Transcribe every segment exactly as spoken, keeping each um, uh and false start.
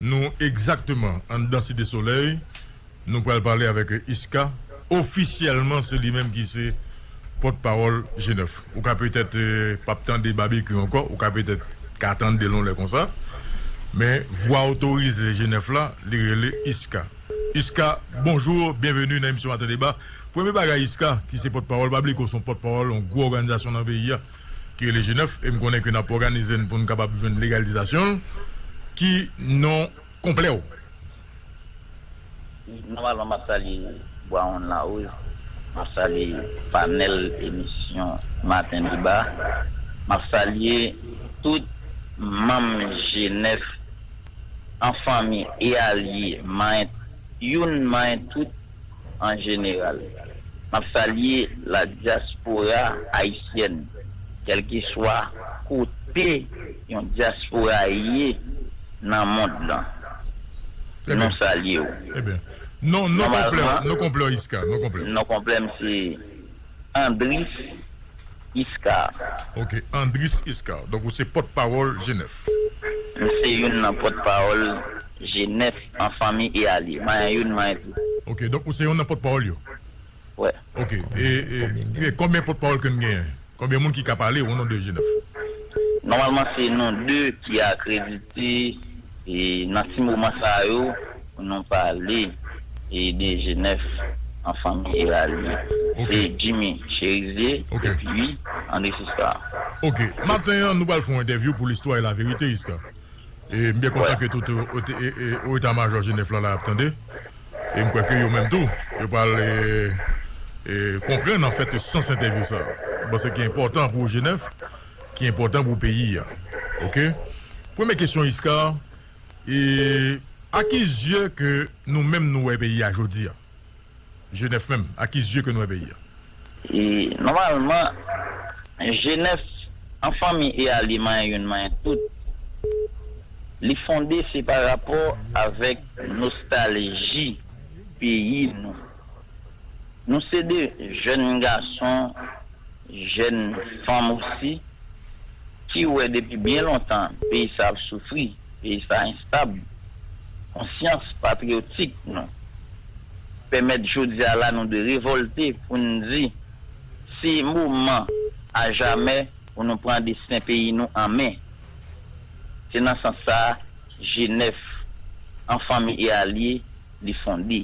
Nou egzakteman anndan Site Solèy. Nou pral pale avèk Iska. Ofisyèlman, se li menm ki se pòtpawòl G nèf. Ou ka petèt eh, p ap tande Babekyou ankò, ou ka petèt ka tande l yon lè konsa. Men vwa otorize G nèf la, li rele Iska. Iska, bonjou, byenveni nan emisyon Maten Deba. Premye bagay, Iska, ki se pòtpawòl, pa bliye ke w se yon pòtpawòl yon gwo òganizasyon nan peyi a, ki rele G nèf, e m konnen ke n ap òganize n pou n kapab jwenn legalizasyon l. Ki non konplè w? Nòmalman, m ap salye Bwawon Lawouj, m ap salye panèl emisyon Maten Deba, m ap salye tout manm G nèf an fanmi e alye, manyen youn, manyen tout an jeneral. M ap salye la dyaspora ayisyèn, kèlkeswa kote yon dyaspora ye nan mond lan. Trè byen. Nou salye w. Trè byen. Non, non konplè, nòmalman, non konplè, Iska, non konplè. Non konplè m se Andris Iska. Ok, Andris Iska. Donk, ou se pòtpawòl G nèf. M se youn nan pòtpawòl G nèf an fanmi e alye. Manyen youn, manyen tout. Ok, donk, ou se youn nan pòtpawòl yo? Wè. Ok, e, e, e konbyen pòtpawòl ke n genyen? Konbyen moun ki ka pale o non de G nèf? Nòmalman, se nou de ki akredite, e nan ti moman sa yo, pou nou pale, e de G nèf an fanmi e alye. Ok. Se Jimmy Cherizier, ok, epi André Siska. Ok. Maten an, nou pral fè yon entèvyou pou listwa e laverite, Iska. E m byen kontan, wè, ke tout, e, e, e, o eta majò G nèf la, la ap tande. E m kwè ke yo menm tou, yo pral, e, e, konprann, anfèt, sans entèvyou sa a. M panse ki enpòtan pou G nèf, ki enpòtan pou peyi a. Ok? Premye kesyon, Iska, e, a ki zye ke nou menm nou wè peyi a jodi a? G nèf menm, a ki zye ke nou wè peyi a? E, nòmalman, G nèf an fanmi e alye manyen youn, manyen tout, li fonde se pa rapò avèk nostalji peyi nou. Nou se de jèn gason, jèn fanm osi, ki wè depi byen lontan peyi sa ap soufri, peyi sa enstab. Konsyans patriyotik nou pèmèt jodi a la nou de revòlte pou n di se moman ajamè pou nou pran desten peyi nou an men. Se nan sans sa a, G nèf, an fanmi e alye, li fonde.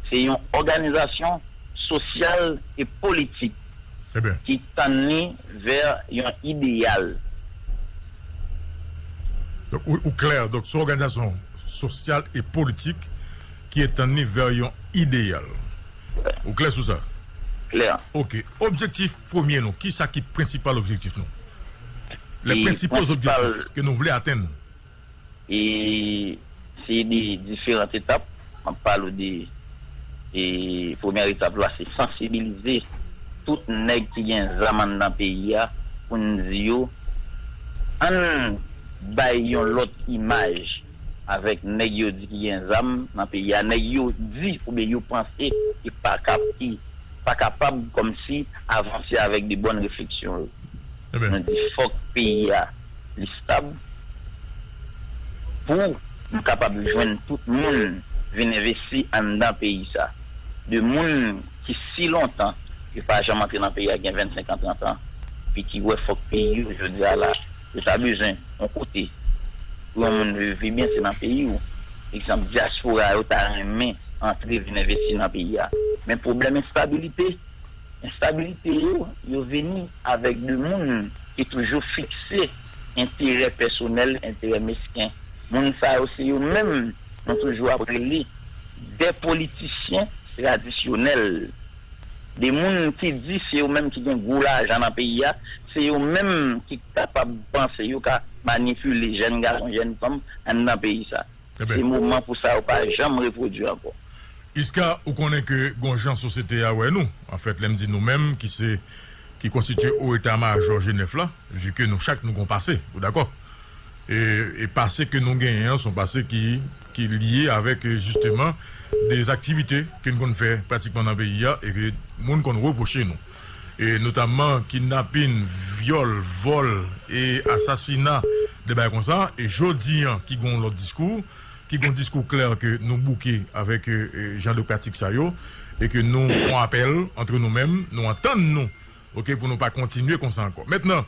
Se yon òganizasyon sosyal e politik, ebyen, ki tann li vè yon ideyal. Donk, ou, ou klè, donk, se yon òganizasyon sosyal e politik ki tann li vè yon ideyal. Ou klè sou sa? Klè. Ok. Objektif premye nou, kisa ki prensipal objektif nou? Les principaux objectifs ke nou vle atenn. E se de diferan etap. M ap pale w de, e premyè etap la, se sansibilize tout nèg ki gen zam anndan peyi a pou n di yo, ann bay yon lòt imaj avèk nèg yo di ki gen zam nan peyi a, nèg yo di oubyen yo panse ki pa kap, ki pa kapab kòmsi avanse avèk de bòn refleksyon yo. Ebyen. Nou di fòk peyi a li stab pou nou kapab jwenn tout moun vin envesti anndan peyi sa. De moun ki si lontan yo pa janm antre nan peyi a, gen vennsenk an, trant an, epi ki wè fòk peyi yo jodi a la, yo ta bezwen yon kote pou yon moun viv byen, se nan peyi w. Egzanp, dyaspora yo ta renmen antre vin envesti nan peyi a. Men pwoblèm enstabilite, enstabilite yo, yo vini avèk de moun ki toujou fikse enterè pèsonèl, enterè mesken. Moun sa yo, se yo menm nou toujou ap rele de politisyen tradisyonèl. De moun ki di se yo menm ki gen gwo lajan nan peyi a, se yo menm ki kapab panse yo ka manipile jèn gason, jèn fanm anndan peyi sa. Ebyen. Se moman pou sa yo pa janm repwodui ankò. Iska, ou konnen ke gon jan sosyete a wè nou. Anfèt, lè m di nou menm, ki se, ki konstitye o eta majò G nèf la, vi ke nou chak nou gon pase, ou dakò? E, e pase ke nou genyen an, se yon pase ki, ki lye avèk, e, jisteman, de aktivite ke n konn fè pratikman nan peyi a, e ke moun konn repwoche nou. E notamman kidnapin, vyòl, vòl, e asasina, de bagay konsa. E jodi an, ki gon lòt diskou, ki gen yon diskou klè ke nou bouke avèk, e, e, jan de pratik sa yo, e ke nou fè yon apèl antre nou menm, nou antann nou, oke, pou nou pa kontinye konsa ankò. Mentnan,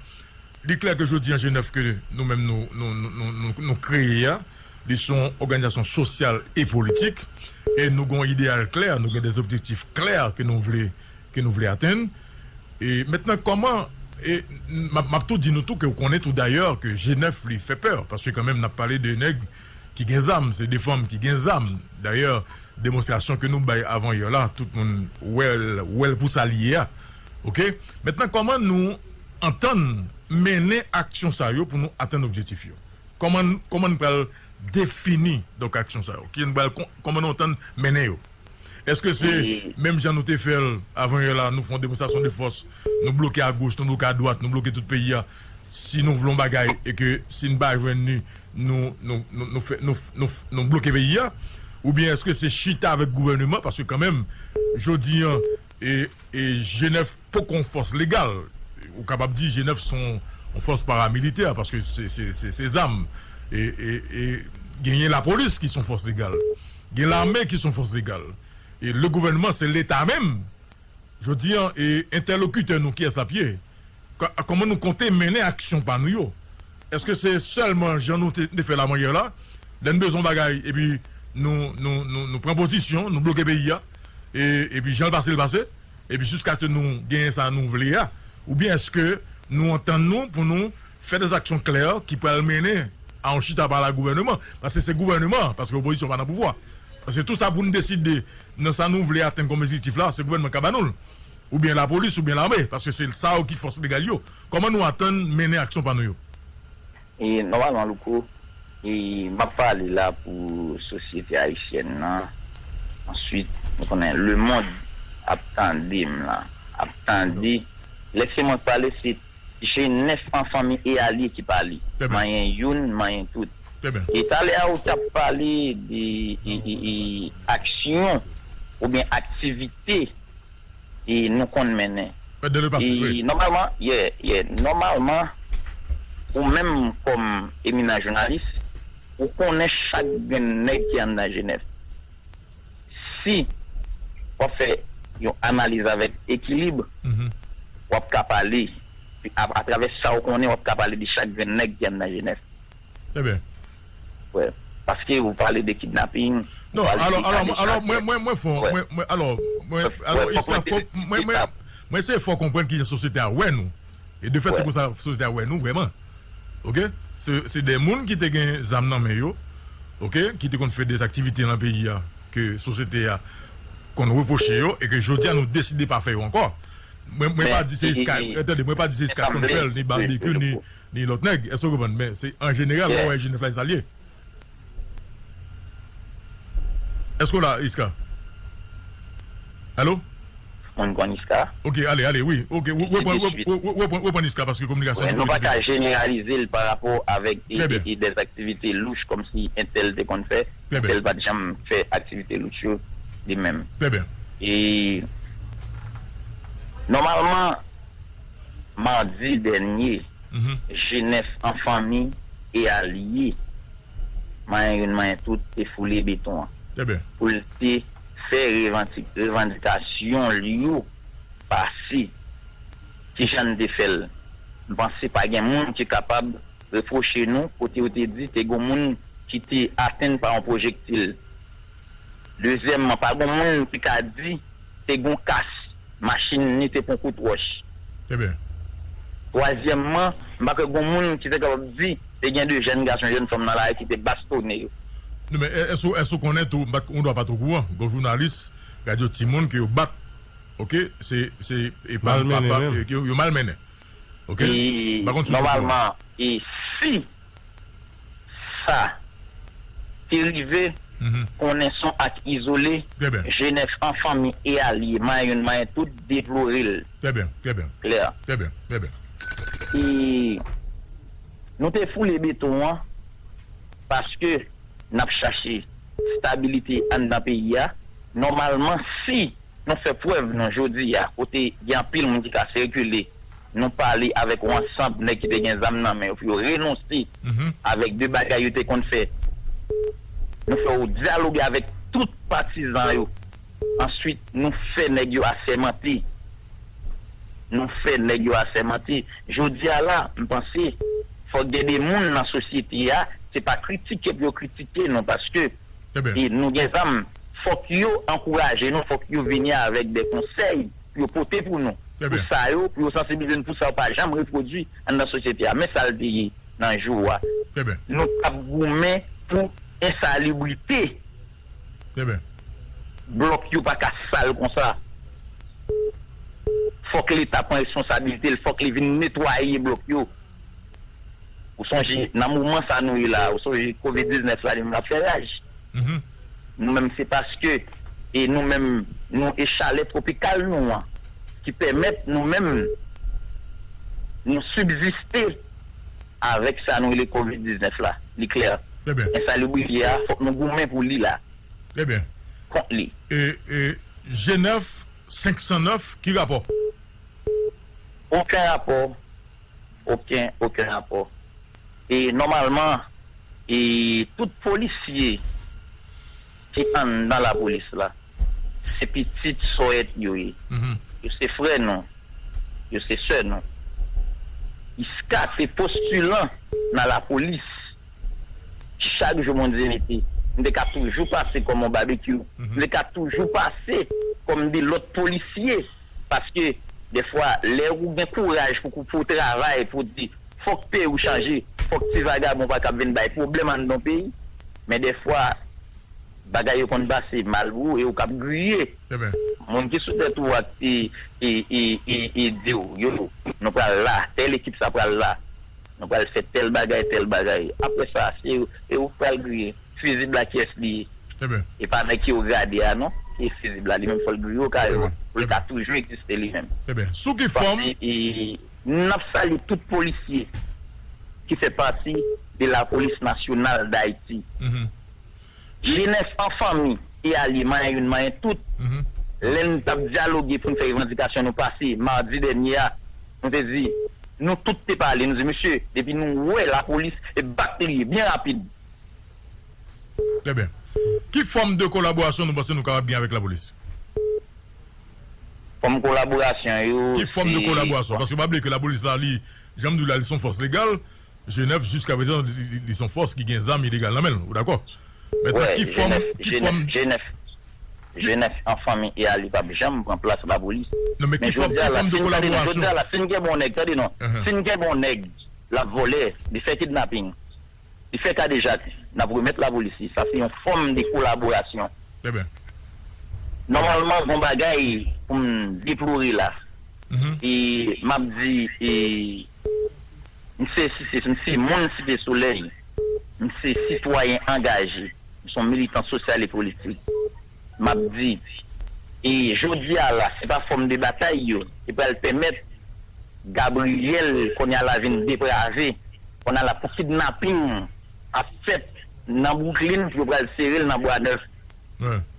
li klè ke jodi an Jenèf ke nou menm nou, nou, nou, nou, nou, nou kreye a, li se yon òganizasyon sosyal e politik, e nou gen yon ideyal klè, nou gen de objektif klè ke nou vle, ke nou vle atenn. E mentnan, kòman, e m ap, m ap tou di nou tou ke w konnen tou dayè ke Jenèf li fè pè, paske kanmenm n ap pale de nèg ki gen zam, se de fanm ki gen zam. Dayè, demonstrasyon ke nou bay avan yè la, tout moun wè l, wè l pou sa li ye a. Oke? Mentnan, kòman nou antann mennen aksyon sa yo pou nou atenn objektif yo? Kòman, kòman n pral defini, donk, aksyon sa yo? Ki n pral, kò-, kòman nou antann mennen yo? Èske se menm jan nou te fè l avan yè la, nou fè yon demonstrasyon de fòs, nou bloke agoch, nou bloke adwat, nou bloke tout peyi a? Si nou vle yon bagay e ke si n pa jwenn li, nou, nou, nou, nou fè, nou, nou, nou bloke peyi a? Oubyen èske se chita avèk gouvèneman? Paske kanmenm, jodi an, e, e Jenèf poko yon fòs legal. Ou kapab di Jenèf se yon, yon fòs paramilitè, paske se, se, se, se zam. E, e, e genyen lapolis ki se yon fòs legal. Gen lame ki se yon fòs legal. E le gouvènman, se Leta menm. Jodi an, e entèlokitè nou, kiyès l ap ye? Kò-, kòman nou konte mennen aksyon pa nou yo? Èske se sèlman jan nou te, te fè l avan yè la? Lè n bezwen yon bagay, epi nou, nou, nou, nou pran pozisyon, nou bloke peyi a, e, epi jan l pase, l pase, epi jiskaske nou genyen sa nou vle a? Oubyen èske nou antann nou pou nou fè de aksyon klè ki pral mennen a yon chita pale ak gouvèneman? Paske se gouvèneman, paske opozisyon pa nan pouvwa. Paske tou sa pou n deside nan sa nou vle atenn kòm objektif la, se gouvènman k ka ba nou l. Oubyen lapolis, oubyen lame, paske se sa yo ki fòs legal yo. Kòman nou atann mennen aksyon pa nou yo? E nòmalman, Louko, e m ap pale la pou sosyete ayisyèn nan. Answit, nou konnen lemonn ap tande m la, ap tande. Lè se mwen k pale, se Jenèf an fanmi e alye ki pale. Manyen youn, manyen tout. E talè a ou t ap pale de e, e, e, aksyon oubyen aktivite e nou konn mennen. E nòmalman, yeah, yeah, nòmalman, ou menm kòm eminan jounalis, ou konnen chak grenn nèg ki anndan Jenèf. Si w ap fè yon analiz avèk ekilib, w ap ka pale, a, atravè sa w konnen, w ap ka pale de chak grenn nèg ki anndan Jenèf. Trè byen. Wè. Paske ou pale de kidnaping, ou pale de... Non, alò, alò, alò, mwen, mwen, mwen fon, mwen, mwen, alò, mwen, alò, Iska, fò, mwen, mwen, mwen se fò konprann kijan sosyete a wè nou. E de fèt, se konsa sosyete a wè nou vrèman. Oke? Se, se de moun ki te gen zam nan men yo, oke, ki te konn fè de aktivite nan peyi a, ke sosyete a konn repwoche yo, e ke jodi a nou deside pa fè yo ankò. Mwen, mwen pa di se Iska, tande, mwen pa di se Iska konn fè l, ni Barbecue, ni, ni lòt nèg. Èske w konprann? Men se an jeneral, lè w wè Jenèf la, e sa l ye. Èske w la, Iska? Alo? Mwen konn Iska. Ok, ale, ale, wi. Ok, reprann, reprann Iska, paske kominikasyon an te koupé. Nou pa ka jeneralize l pa rapò avèk e, e, e dèzaktivite louch, kòmsi entèl te konn fè, entèl pa t janm fè aktivite louch yo li menm. E nòmalman, madi dènye, Jenèf an fanmi e alye, manyen youn, manyen tout, te foule beton an. Pou l te fè revanti-, revandikasyon l yo pase. Kijan n te fè l? M panse pa gen moun ki kapab repwoche nou, kote yo te di te gen moun ki te atenn pa yon pwojektil. Dezyèmman, pa gen moun ki ka di te gen yon kas, machin ni te pran kout wòch. Twazyèmman, m pa kwè gen moun ki te kapab di te gen de jèn gason, jèn fanm nan lari ki te bastonnen yo. Non, men è-, èske, èske w konnen tou, m pa t, ou dwa pa t okouran, gen jounalis radyo timoun ke yo bat, oke, se, se, e pa, pa, pa, yo, yo malmennen. Oke? M pa konn si w te okouran. Nòmalman, e si sa te rive, konnen se yon ak izole, Jenèf an fanmi e alye, manyen youn, manyen tout, deplore l. Trè byen, trè byen. Klè. Trè byen, trè byen. E nou te foule beton an paske n ap chache stabilite anndan peyi a. Nòmalman, si nou fè prèv nou jodi a, kote gen anpil moun ki ka sikile, nou pale avèk yon ansanm nèg ki te gen zam nan men yo pou yo renonse avèk de bagay yo te konn fè. Nou fè yo dyaloge avèk tout patizan yo. Answit, nou fè nèg yo asèmante. Nou fè nèg yo asèmante. Jodi a la, m panse, fòk gen de moun nan sosyete a, se pa kritike pou yo kritike nou, paske e nou gen zam, fòk yo ankouraje nou, fòk yo vini avèk de konsèy pou yo pote pou nou. Pou sa yo, pou yo sansibilize nou, pou sa yo pa janm repwodui anndan sosyete a. Men sa l te ye nan jou a. Nou t ap goumen pou ensalibrite. Blòk yo pa ka sal konsa. Fòk Leta pran responsabilite l, fòk li vin netwaye blòk yo. Ou sonje, nan moman sa nou ye la, ou sonje kovid diznèf la, li menm l ap fè raj. Nou menm, se paske e nou menm, nou e chalè twopikal nou an ki pèmèt nou menm nou sibziste avèk sa nou rele kovid diznèf la. Li klè. Ensalibrite a, fòk nou goumen pou li la. Kont li. E, e, G nèf senk san nèf, ki rapò? Okenn rapò. Okenn, okenn rapò. E nòmalman, e tout polisye ki anndan lapolis la, se pitit sòyèt yo ye. Yo se frè nou. Yo se sè nou. Iska te postilan nan lapolis. Chak jou Bondye mete, m te ka toujou pase kòm yon babekyou. M te ka toujou pase kòm de lòt polisye. Paske, dèfwa, lè ou gen kouraj pou, pou travay, pou di, fòk peyi w chanje, fòk ti vagabon pa t ap vin bay pwoblèm anndan peyi. Men dèfwa, bagay yo konn pase mal pou ou e ou k ap griye. Moun ki sou tèt ou a, e, e, e, e, e di w, yo, nou pral la, tèl ekip sa pral la. Nou pral fè tèl bagay, tèl bagay. Apre sa, se, e ou k pral griye. Fizib la, kiyès li ye? E pa nèg ki wo grade a, non. Ki fizib la, li menm fò l griye okayèman. Pou li ka toujou egziste li menm. Sou ki fòm? Paske, e, n ap salye tout polisye ki fè pati de Lapolis Nasyonal d Ayiti. G nèf an fanmi e alye, manyen youn, manyen tout. Lè n t ap dyaloge pou n fè revandikasyon nou pase madi dènye a, nou te di, nou tout te pale, nou di, mesye, depi nou wè lapolis, e bak li ye, byen rapid. Trè byen. Ki fòm de kolaborasyon nou panse nou kapab gen avèk lapolis? Fòm kolaborasyon yo, ki fòm de kolaborasyon? Paske pa bliye ke lapolis la, li, jan m di w la, li se yon fòs legal. G nèf, jiska prezan, li, li, li se yon fòs ki gen zam ilegal nan men l. Ou dakò? Mentnan, ki fòm, ki fòm? G nèf, G nèf an fanmi e a, li p ap janm pran plas lapolis. Non, men ki fòm, ki fòm de kolaborasyon? Jodi a la, si n kenbe yon nèg, tande non. Si n kenbe yon nèg, l ap vòlè, li fè kidnaping, li fè kadejak, n ap remèt lapolis li. Sa se yon fòm de kolaborasyon. Trè byen. Nòmalman, gon bagay pou m deplore la. E m ap di, e, m se, si se, m se moun Site Solèy. M se sitwayen angaje. M se yon militan sosyal e politik. M ap di, e jodi a la, se pa fòm de batay yo ki pral pèmèt Gabriel kounye a la vin deprave. Kounye a la pou kidnaping ap fèt nan Brooklyn, pou yo pral sere l nan Bwa Nèf.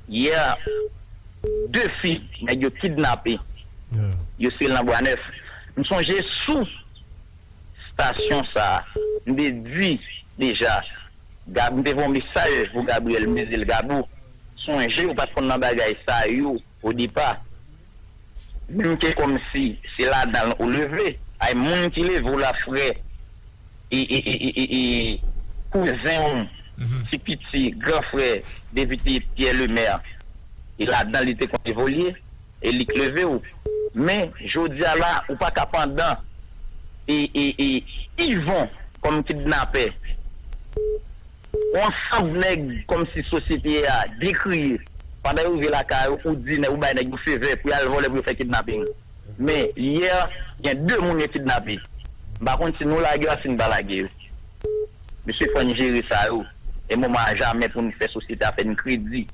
Yè, de fi, nèg yo kidnape. Yo sere l nan Bwa Nèf. M sonje sou stasyon sa a, m te di deja, Gab, m te voye yon mesaj pou Gabriel, m te di l, Gabo, sonje ou pa t konn nan bagay sa yo o depa. Menm ke kòmsi se ladan l ou leve, ay moun ki leve w la, frè, e, e, e, e, e, e kouzen w, ti piti, gran frè, depite Pierre Lemaire, e ladan li te konn evolye, e li k leve w. Men, jodi a la, ou pa ka pandan, e, e, e, Yvon kòm kidnapè. Yon ansanm nèg kòmsi sosyete a dekriye. Pandan yo rive lakay ou, ou di nèg, ou bay nèg yo favè pou y al vòlè, pou yo fè kidnaping. Men, yè, gen de moun yo kidnape. M pa konn si nou lage yo a si n pa lage yo. Mesye, fò n jere sa yo. E moman a jamè pou n fè sosyete a fè n kredi.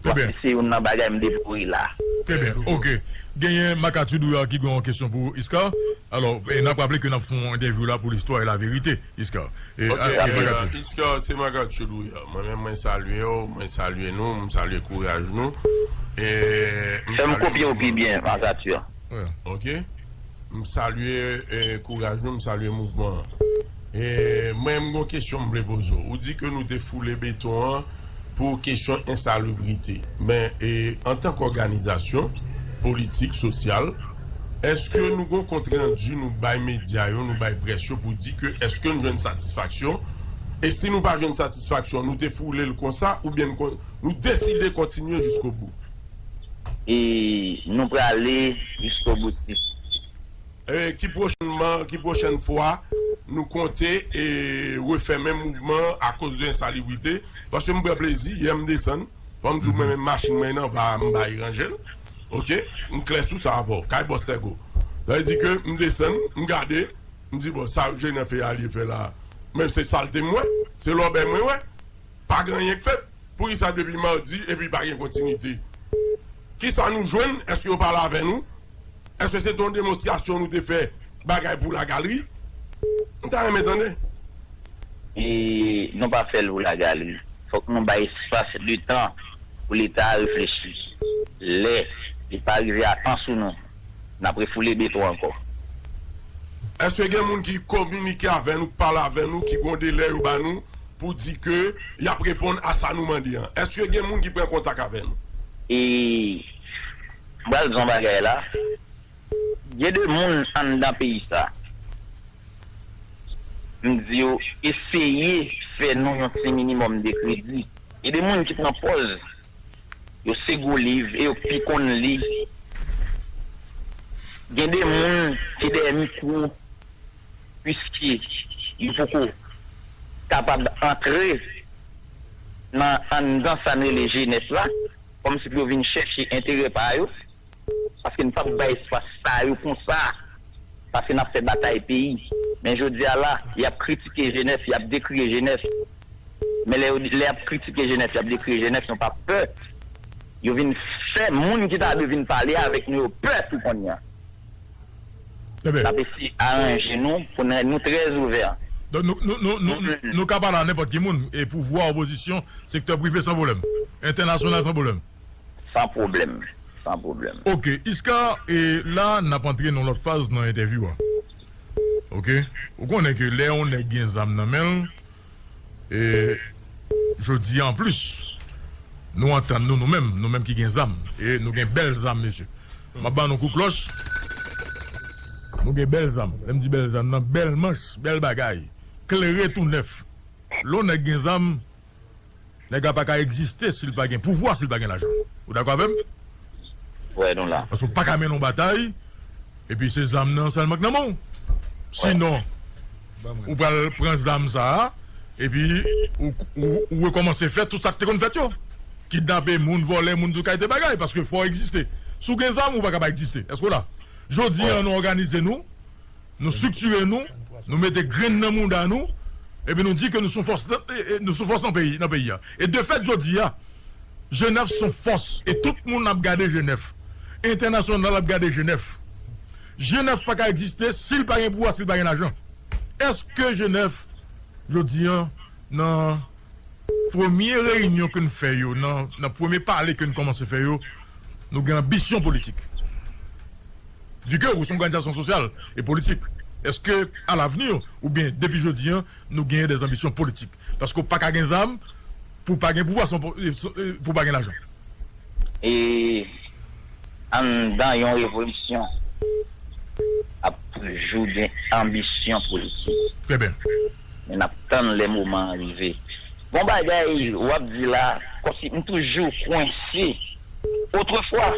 Trè byen. Se youn nan bagay m deplore la. Trè byen, oke. Genyen Makati Douya ki gen yon kesyon pou Iska. Alò, e n ap raple ke n ap fè yon entèvyou la pou listwa e laverite, Iska. E, oke, a, e, e, Makati. Iska, se Makati Douya. Mwen menm, mwen salye w, mwen salye nou, m salye kouraj nou. E, m salye mouvman an. Fè m kopye w pi byen, Makati. Oke. M salye, e, kouraj nou, m salye mouvman an. E, mwen, m gon kesyon m vle poze w. Ou di ke nou te foule beton an pou kesyon ensalibrite. Men, e, antanke òganizasyon politik, sosyal, èske nou gon kont randi nou bay medya yo, nou bay près yo pou di ke èske n jwenn satisfaksyon? E si nou pa jwenn satisfaksyon, nou te foule l konsa oubyen n kon-, nou deside kontinye jiskobou? E nou prale jiskoboutis. E, ki pwochènman, ki pwochèn fwa nou konte, e, refè menm mouvman akoz de ensalibrite? Paske m pran plezi, yè m desann, fò m di w mwen menm machin mwen nan va m bay ranje l. Oke? M klè sou sa avè w, kay bòs Sègo. Sa vle di ke m desann, m gade, m di, bon, sa Jenèf e Alye fè la, menm se salte m wè, se lòbèy mwen wè. Pa gen anyen k fèt. Poukisa depi madi epi pa gen kontinite? Kisa nou jwenn? Èske yo pale avè nou? Èske se te yon demonstrasyon nou te fè bagay pou lagalri? M ta renmen tande. E nou pa fè l pou lagalri. Fòk nou bay espas, letan pou Leta a reflechi. Lè li pa rive a tan sou nou, n ap refoule beton ankò. Èske gen moun ki kominike avè nou, k pale avè nou, ki gen yon delè yo ba nou pou di ke y ap reponn a sa nou mande an? Èske gen moun ki pran kontak avè nou? E m pral di yon bagay la. Gen de moun anndan peyi sa, m di yo, eseye fè nou yon ti minimòm de kredi. Gen de moun ki pran pòz yo se gwo liv e yo pi konn li. Gen de moun ki dèyè mikwo, piske yo poko kapab antre nan anndan sa n rele jenès la, kòmsi pou yo vin chèche enterè pa yo, paske n p ap bay espas sa yo konsa. Paske n ap fè batay peyi. Men jodi a la, y ap kritike jenès, y ap dekriye jenès. Men lè yo, lè y ap kritike jenès, y ap dekriye jenès, yo pa pè. Yo vin fè moun ki ta dwe vin pale avèk nou yo pè tou kounye a. N ap eseye aranje nou pou n, nou trè ouvè. Donk, nou, nou, nou, nou, nou, nou ka pale a nenpòt ki moun, e pouvwa, opozisyon, sektè prive, san pwoblèm. Entènasyonal, san pwoblèm. San pwoblèm. San pwoblèm. Ok, Iska, e la, n ap antre nan lòt faz nan entèvyou a. Ok? Ou konnen ke lè yon nèg gen zam nan men l, e jodi a anplis, nou antann nou, nou menm, nou menm ki gen zam. E nou gen bèl zam, mesye. M ap ba nou kou klòch. Nou gen bèl zam. Lè m di bèl zam nan, bèl manch, bèl bagay. Klere tou nèf. Lè yon nèg gen zam, nèg la pa ka egziste si l pa gen pouvwa, si l pa gen lajan. Ou dakò avè m? Wè, nou la. Paske w pa ka mennen yon batay, epi se zam nan sèlman k nan men w. Sinon, ou pral pran zam sa a, epi ou, ou, ou rekòmanse fè tout sa k te konn fèt yo. Kidnape moun, vòlè moun, tout kalite bagay, paske fò w egziste. Si w gen zam, ou pa ka pa egziste. Èske w la? Jodi a, nou òganize nou, nou estriktire nou, nou mete grenn nan mouda nou, epi nou di ke nou se yon fòs nan, e, e, nou se yon fòs nan peyi, nan peyi a. E de fèt, jodi a, Jenèf se yon fòs, e tout moun ap gade Jenèf. Entènasyonal ap gade Jenèf. Jenèf pa ka egziste si l pa gen pouvwa, si l pa gen lajan. Èske Jenèf, jodi a, nan premye reyinyon ke n fè yo, nan, nan premye pale ke n kòmanse fè yo, nou gen anbisyon politik? Vu que ou se yon òganizasyon sosyal e politik, èske, alavni, oubyen depi jodi a, nou genyen dèzanbisyon politik? Paske w pa ka gen zam pou w pa gen pouvwa, san po-, e, san, e, pou w pa gen lajan. E anndan yon revolisyon, ap toujou gen anbisyon politik. Trè byen. Men n ap tann lè moman an rive. Bon bagay, w ap di la, kòmsi m toujou kwense. Otrefwa,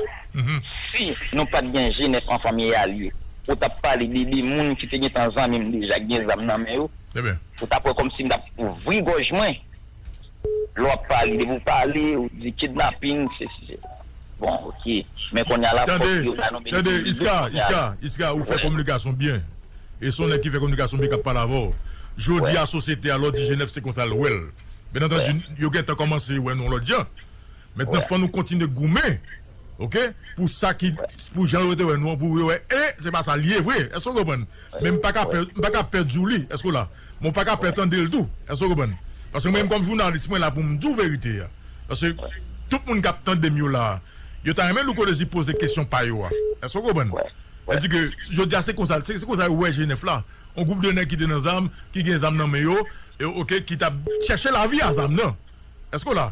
si nou pa t gen Jenèf an fanmi e alye, ou t ap pale de de moun ki te gentan zanmi m deja, ki gen zam nan men yo, ou t ap wè kòmsi m t ap ouvri gòj mwen. Lè w ap pale, depi w pale, ou di kidnaping, se, se, se. Bon, ok. Men kounye a la, fòk yo ba nou benefis de dout kounye a. Tande, Iska, Iska, ou fè kominikasyon byen. E se yon nèg ki fè kominikasyon byen k ap pale avè w. Jodi a, sosyete a, lè w di Jenèf, se konsa l wè l. Byen antandi, yo gentan kòmanse wè nou yon lòt jan. Mentnan, fò nou kontinye goumen, ok, pou sa ki, pou jan yo te wè nou an, pou yo wè, e, se pa sa l ye vre. Èske w konprann? Men m pa ka pè, m pa ka pè di w li, èske w la? Men w pa ka pè tande l tou, èske w konprann? Paske mwen menm kòm jounalis, mwen la pou m di w verite a. Paske tout moun k ap tande m yo la a, yo ta renmen Louko Dezi poze kesyon pa yo a. Èske w konprann? Sa di ke jodi a se konsa, se, se konsa yo wè G nèf la. Yon gwoup de nèg ki te nan zam, ki gen zam nan men yo, e, oke, ki t ap chèche lavi a zam nan. Èske w la?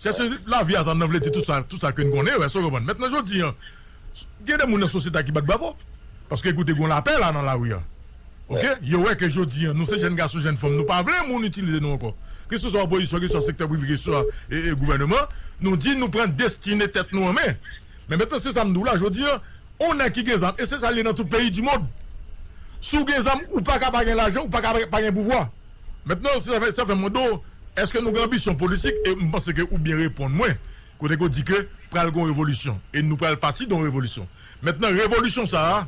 Chèche lavi a zam nan vle di tout sa, tout sa ke n konnen yo, èske w konprann? Mentnan jodi a, gen de moun nan sosyete a ki bat bravo. Paske ekoute, gen lapè la nan lari a. Oke? Yo wè ke jodi a, nou se jèn gason, jèn fanm, nou pa vle moun itilize nou ankò. Keseswa opozisyon, keseswa sektè prive, keseswa, e, e, gouvèneman, nou di nou pran destine tèt nou an men. Men mentnan se sa m di w la, jodi a, yon nèg ki gen zam, e se sa l ye nan tout peyi di mond. Si w gen zam, ou pa ka pa gen lajan, ou pa ka pa gen pouvwa. Mentnan, sa fè, sa fè mande w, èske nou gen anbisyon politik? E m panse ke ou byen reponn mwen, kote ke w di ke pral gen yon revolisyon. E nou pral pati de yon revolisyon. Mentnan, revolisyon sa a,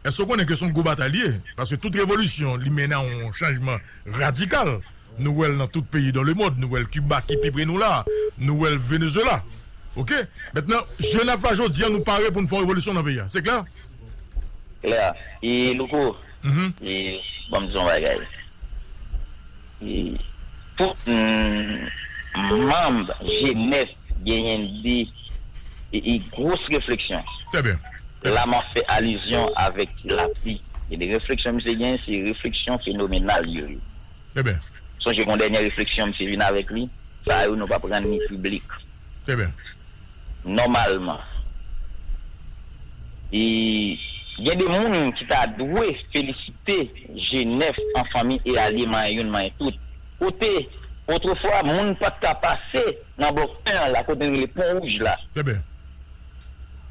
èske w konnen ke se yon gwo batay li ye? Paske tout revolisyon, li mennen a yon chanjman radikal. Nou wè l nan tout peyi dans le monde. Nou wè l Kiba ki pi pre nou la. Nou wè l Venezuela. Oke? Mentnan, G nèf la, jodi a, nou pare pou n fè yon revolisyon nan peyi a. Se klè? Klè. E, Louko, e, ban m di yon bagay. E, tout, mm, manm G nèf genyen de, e, e, gwos refleksyon. Trè byen. Trè byen. La, m ap fè alizyon avèk lapli. E de refleksyon misye genyen, se refleksyon fenomenal yo ye. Trè byen. Sonje gon dènye refleksyon misye vin avèk li. Sa yo nou p ap rann li piblik. Trè byen. Nòmalman, e gen de moun ki ta dwe felisite G nèf an fanmi e alye manyen youn manyen tout. Kote, otrefwa, moun pa t ka pase nan blòk en an la, kote n rele Pon Wouj la. Trè byen.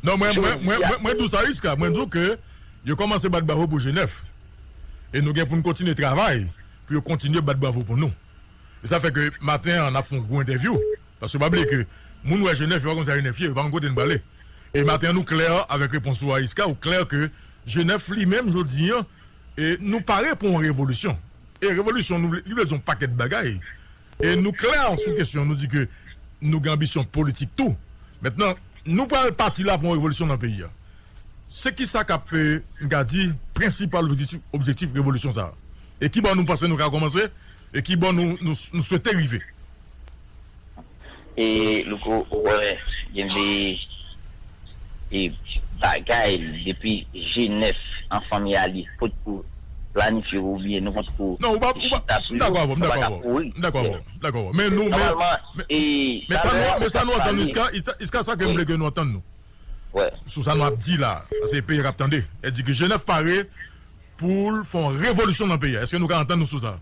Non, mwen, mwen, mwen, mwen, mwen di w sa, Iska, mwen di w ke yo kòmanse bat bravo pou G nèf. E nou gen pou n kontinye travay pou yo kontinye bat bravo pou nou. E sa fè ke maten an, n ap fè yon gwo entèvyou. Paske pa bliye ke moun wè G nèf, yo pa konn sa G nèf ye, yo pa konn kote n prale. E maten an, nou klè avèk repons ou a, Iska, ou klè ke G nèf li menm, jodi an, e nou pare pou yon revolisyon. E revolisyon, nou vle, li vle di yon pakèt bagay. E nou klè sou kesyon, nou di ke nou gen anbisyon politik tou. Mentnan, nou pral pati la pou yon revolisyon nan peyi a. Se ki sa k ap, e, m ka di, prensipal objektif, objektif revolisyon sa a? E ki bò nou panse nou ka kòmanse? E ki bò nou, nou, nou swete rive? E, Louko, ou wè, gen de, e, bagay depi G nèf an fanmi a li potko planifye oubyen nou potko chita sou yo, nou pa ka kouri. Non, ou pa, ou pa, m dakò avè w, m dakò avè w. M dakò avè w. Men nou, men, men, men sa nou, men sa nou antann Iska, Iska, Iska, sa ke m vle ke nou antann nou. Sou sa nou ap di la, paske peyi a k ap tande. E di ke G nèf pare pou l fè yon revolisyon nan peyi a. Èske nou ka antann nou sou sa?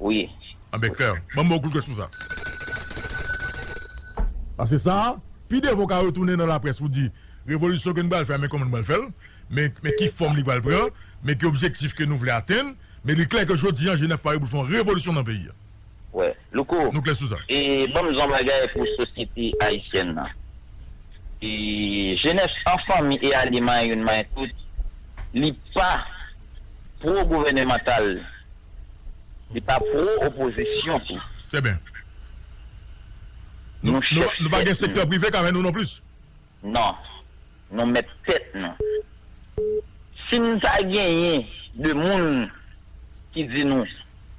Wi. Anben, klè. Ban m ba w kout kòs pou sa. Paske sa, pi devan w ka retounen nan laprès pou di, revolisyon ke n pral fè a, men kòman n pral fè l, men, men ki fòm li pral pran, men ki objektif ke nou vle atenn, men li klè ke jodi a, G nèf pare pou l fè yon revolisyon nan peyi a. Wè, Louko, nou klè sou sa. E ban m di yon bagay pou sosyete ayisyèn nan. E G nèf an fanmi e alye manyen youn manyen tout, li pa pwo gouvènemantal, li pa pwo opozisyon tou. Trè byen. Nou, nou, nou pa gen sektè prive k avè nou non plis. Non. Nou mèt tèt nou. Si n ta genyen de moun ki di nou,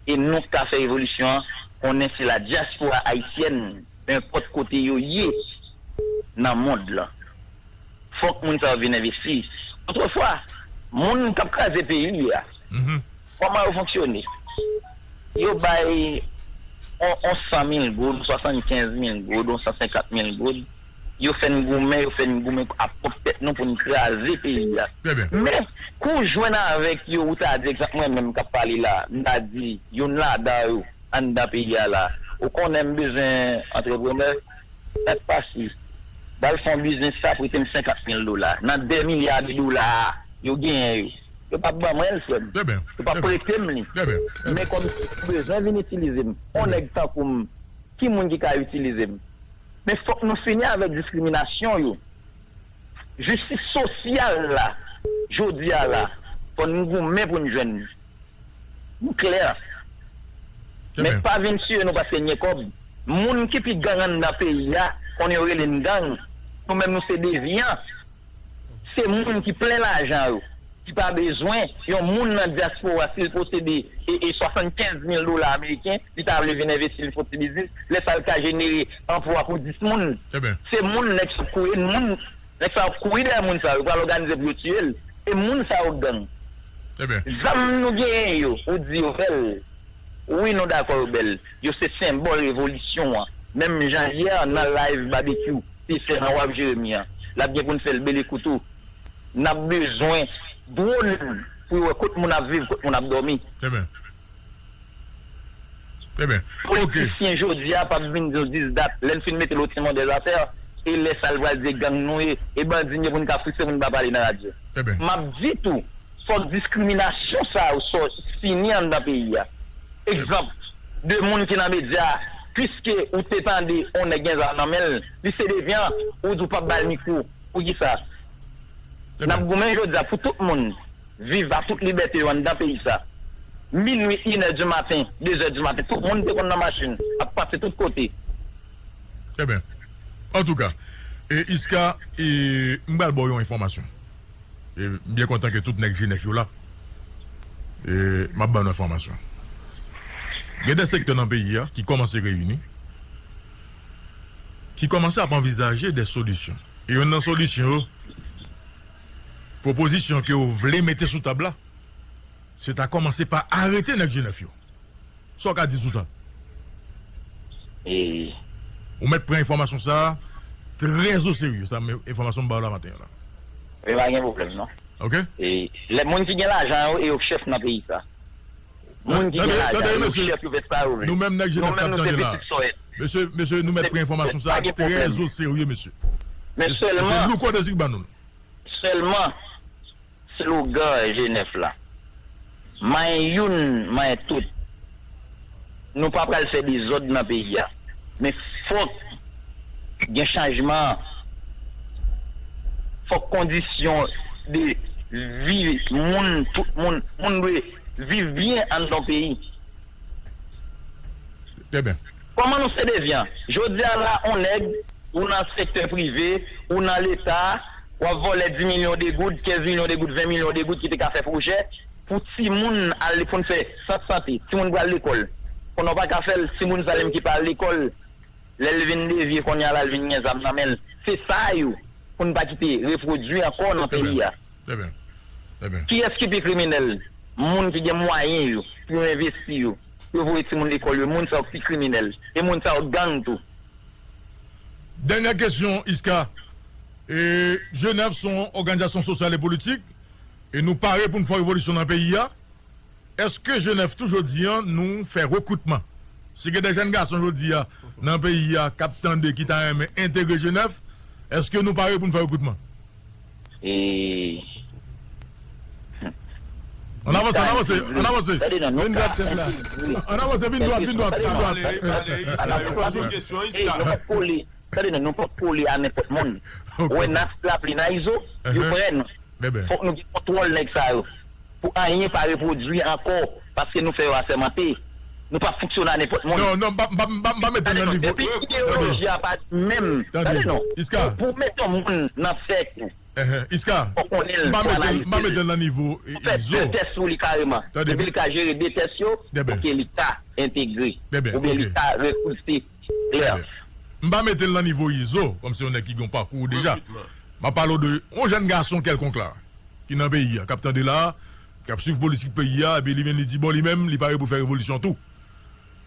e nou k ka fè revolisyon an, konnen se la dyaspora ayisyèn, nenpòt kote yo ye nan mond lan. Fòk moun sa yo vin envesti. Otrefwa, moun k ap kraze peyi a, kòman yo fonksyone? Yo bay on, on san mil goud, swasannkenz mil goud, on san senkant mil goud. Yo fè n goumen, yo fè n goumen a pwòp tèt nou pou n kraze peyi a. Men, kou w jwenn avèk yo, ou ta di, egzanp, mwen menm k ap pale la, m ta di, youn ladan yo, anndan peyi a la, ou konnen m bezwen antreprenè, sa k pase? Ba l fè yon biznis, sa prete m senkant mil dola. Nan de milya de dola a, yo genyen yo. Yo p ap ban mwen l, frè m. Yo p ap prete m li. Men kòm si yo bezwen vin itilize m, yon nèg tankou m, ki moun ki ka itilize m? Men fòk nou fini avèk diskriminasyon yo. Jistis sosyal la, jodi a la, fò n goumen pou n jwenn li. Nou klè. Men pa vin tiye nou paske n gen kòb. Moun ki pi gang anndan peyi a, konnen yo rele n gang. Nou menm nou se devyan. Se moun ki plen lajan yo, ki pa bezwen yon moun nan dyaspora, si l posede e, e swasannkenz mil dola ameriken, li ta vle vin envesti, li fè yon ti biznis, lè sa l ka jenere anplwa pou dis moun. Se moun nèg sot kouri, moun Nèg sa yo ap kouri dèyè moun sa yo, yo pral òganize pou yo tiye l. E moun sa yo gang. Zam nou genyen yo, ou di yo bèl. Wi, nou dakò yo bèl. Yo se senbòl revolisyon an. Menm jan yè nan live Babekyou te fè nan W A P Jeremi an, l ap gen pou n fè l bele kou tou. N ap bezwen dwòn pou yo wè kot moun ap viv, kot moun ap dòmi. Politisyen jodi a p ap vin di w dis dat, lè n fin mete l o timon dè zafè, e lè sa l pral di e gang nou ye, e bandi n ye pou n ka frise moun pa pale nan radyo. M ap di tou, fòk diskriminasyon sa yo sò fini anndan peyi a. Egzanp, de moun ki nan medya, piske ou te tande on nèg gen zam nan men l, li se devyan, ou di w p ap ba l mikwo. Poukisa? N ap goumen jodi a pou tout moun viv a tout libète yo anndan peyi sa. Minui, inè di maten, dezè di maten, tout moun te konn nan machin, ap pase tout kote. Trè byen. Antouka, e, Iska, e, m pral ba w yon enfòmasyon. E, m byen kontan ke tout nèg G nèf yo la. E, m ap ba nou enfòmasyon. Gen de sektè nan peyi a ki kòmanse reyini, ki kòmanse ap anvizaje de solisyon. E youn nan solisyon yo, pwopozisyon ke yo vle mete sou tab la, se ta kòmanse pa arete nèg G nèf yo. Sa w ka di sou sa? E, ou mèt pran enfòmasyon sa a trè o serye. Sa, men enfòmasyon m ba w la maten an la. E pa gen pwoblèm, non. Ok? E, lè moun ki gen lajan yo, e yo k chèf nan peyi sa. Moun ki gen lajan yo, yo k chèf, yo fè sa yo vle. Nou menm, nèg G nèf k ap tande la. Mesye, mesye, nou mèt pran enfòmasyon sa a trè o serye, mesye. Men sèlman, mesye Louko Dezig ba nou l. Sèlman, slogan G nèf la, manyen youn, manyen tout. Nou pa pral fè dezòd nan peyi a. Men fòk gen chanjman. Fòk kondisyon de vi moun, tout moun, moun dwe viv byen anndan peyi. Trè byen. Kòman nou se devyan? Jodi a la, on nèg, ou nan sektè prive, ou nan Leta, w ap vòlè dis milyon de goud, kenz milyon de goud, ven milyon de goud ki te ka fè pwojè pou timoun al pou n fè sant sante, timoun pral lekòl. Konnen w pa ka fè l, timoun sa li menm ki pa al lekòl, lè l vin devye kounye a la, l vin gen zam nan men l. Se sa yo, pou n pa kite repwodui ankò nan peyi a. Trè byen. Trè byen. Kiyès ki pi kriminèl? Moun ki gen mwayen yo, pou yo envesti yo, pou yo voye timoun lekòl yo, moun sa yo ki pi kriminèl. E moun sa yo gang tou. Dènyè kesyon, Iska. E, G nèf se yon òganizasyon sosyal e politik, e nou pare pou n fè revolisyon nan peyi a. Èske G nèf tou jodi a nou fè rekritman? Si gen de jèn gason jodi a nan peyi a k ap tande ki ta renmen entegre G nèf, èske nou pare pou n fè rekritman? E, Ann avanse, ann avanse, ann avanse. Vin dwat tèt la. Ann avanse, vin dwat, vin dwat, vin dwat. Tande, Iska, yo poze w kesyon, Iska. Tande non, nou pa kole a nenpòt moun. Ou wè n ap lapli nan Izo, yo prè nou. Fòk nou gen kontwòl nèg sa yo. Pou anyen pa repwodui ankò, paske nou fè yo asèmante. Nou pa fonksyone a nenpòt moun. Non, non, m pa, m pa, m pa, m pa mete l nan nivo. Depi ideoloji a pa menm. Tande non. Pou, pou mete yon moun nan sèk ou, Iska, m pa mete l, m pa mete l nan nivo Izo. Fè de tès sou li kareman. Epi li ka jere de tès yo, pou ke li ka entegre. Oubyen li ka rekrite. Klè. M pa mete l nan nivo Izo, kòm se yon nèg ki gen yon pakou deja. M ap pale w de yon jèn gason kèlkonk la, ki nan peyi a, k ap tande la, k ap swiv politik peyi a, epi li vin li di, bon, li menm, li pare pou fè revolisyon tou.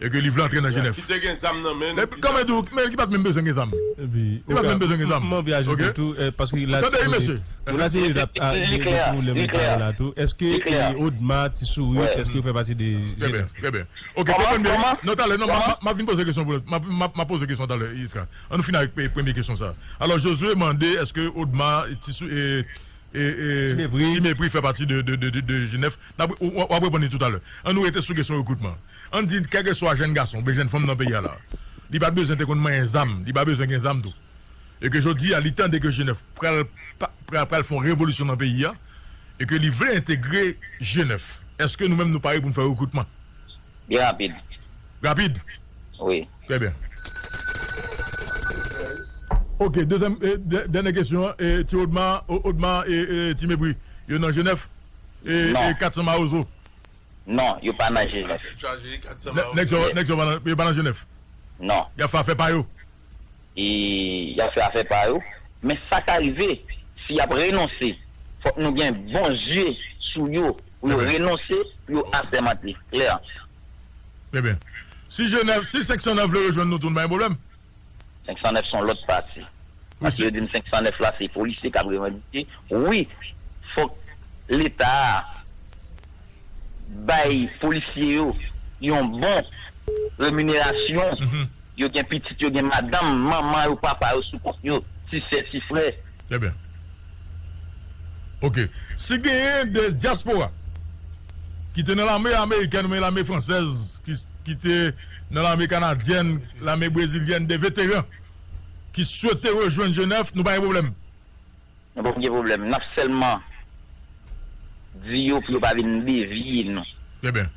E ke li vle antre nan G nèf. Ki te gen zam nan men l. Kòman di w, men ki pa t menm bezwen gen zam. Li pa t menm bezwen gen zam. M anvi ajoute tou, paske la ti minit, nou la ti minit ap, ap, gen ti pwoblèm nan pale la tou. Èske, e, Odma, Ti Sourit, èske yo fè pati de G nèf? Trè byen, trè byen. Ok, konprann byen. Non, talè, non, m ap vin poze kesyon pou lòt. M ap, m ap, m ap poze kesyon talè, Iska. Ann nou fini avèk, e, premye kesyon sa. Alò, Josué mande, èske Odma, Ti Sou-, e, e, e, Ti Mepri. Ti Mepri fè pati de, de, de, de, de G nèf. N ap, w, w, w ap reponn li toutalè. Ann nou rete sou kesyon rekritman. Ann di, kèlkeswa jèn gason oubyen jèn fanm nan peyi a la, li pa bezwen te konn manyen zam, li pa bezwen gen zam tou. E ke jodi a, li tande ke G nèf pral, pa, pral, pral fè yon revolisyon nan peyi a, e ke li vle entegre G nèf. Èske nou menm nou pare pou n fè rekritman? Byen rapid. Rapid? Wi. Trè byen. Ok, dezyèm, e, dè-, dènyè kesyon an, e, Ti Odma, O-, Odma, e, e, Ti Mepri, yo nan G nèf, e, e, kat san Mawozo. Non, yo pa nan G nèf. Nè-, nèg sa yo, nèg sa yo pa nan, yo pa nan G nèf? Non. Y ap fè afè pa yo? E, y ap fè afè pa yo. Men sa ka rive, si y ap renonse, fòk nou gen bon zye sou yo, pou yo renonse, pou yo asèmante. Klè. Trè byen. Si G nèf, si senk san nèf vle rejwenn nou tou, nou pa gen pwoblèm? Senk san nèf se yon lòt pati. Paske yo di m senk san nèf la, se polisye k ap revandike. Wi, fòk Leta a bay polisye yo yon bon reminerasyon. Yo gen pitit, yo gen madanm, manman yo, papa yo sou kont yo, ti sè, ti frè. Trè byen. Ok. Si genyen de dyaspora ki te nan lame amerikèn oubyen lame fransèz, ki, ki te nan lame kanadyèn, lame brezilyèn, de veteran ki swete rejwenn G nèf, nou pa gen pwoblèm. Nou p ap gen pwoblèm. N ap sèlman di yo pou yo pa vin devye nou. Trè byen.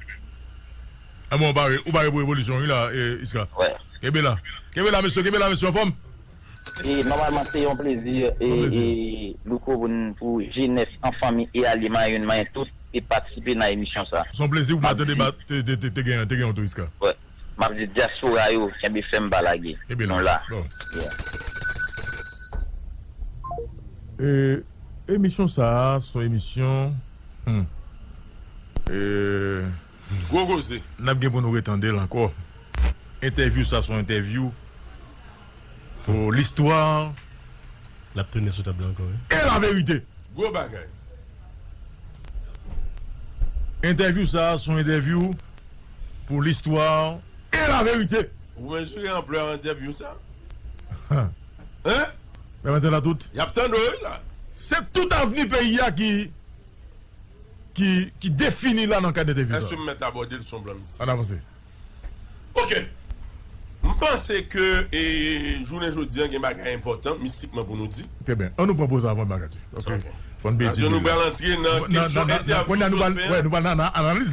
A bon, ou pare, ou pare pou revolisyon, wi, la, e, Iska? Wè. Kenbe la. Kenbe la, mesye, kenbe la, mesye, anfòm? E, nòmalman, se yon plezi, e, Yon plezi. e, Louko, pou n, pou G nèf an fanmi e alye, manyen youn, manyen tout, e patisipe nan emisyon sa. Se yon plezi pou m tande ba, te, te, te, te gen, te gen yon tou, Iska. Wè. M ap di dyaspora yo, kenbe fèm, pa lage. Kenbe la. Nou la. Bon. Yeah. E, emisyon sa a, se yon emisyon, hmm. E, Gwo koze. N ap gen pou nou retande l ankò. Entèvyou sa, se yon entèvyou pou listwa. L ap tounen sou tab la ankò, wi. E la verite. Gwo bagay. Entèvyou sa, se yon entèvyou pou listwa e la verite. Ou mezire anplè entèvyou sa? Hein? Hein? Mèt la tout. Y ap tande w, wi, la. Se tout avni peyi a ki, ki, ki defini la nan kad entèvyou sa. Èske m mèt abòde l sou yon plan mistik? Ann avanse. Ok. M panse ke, e, jounen jodi a, gen bagay enpòtan, mistikman pou nou di. Trè byen. Ann nou pran poz avan bagay. Paske Ok. fò n byen Paske di nou pral antre nan nan, kesyon nan, nan, entèvyou kounye a nou pral, sòfè. Wè, nou pral nan, nan analiz.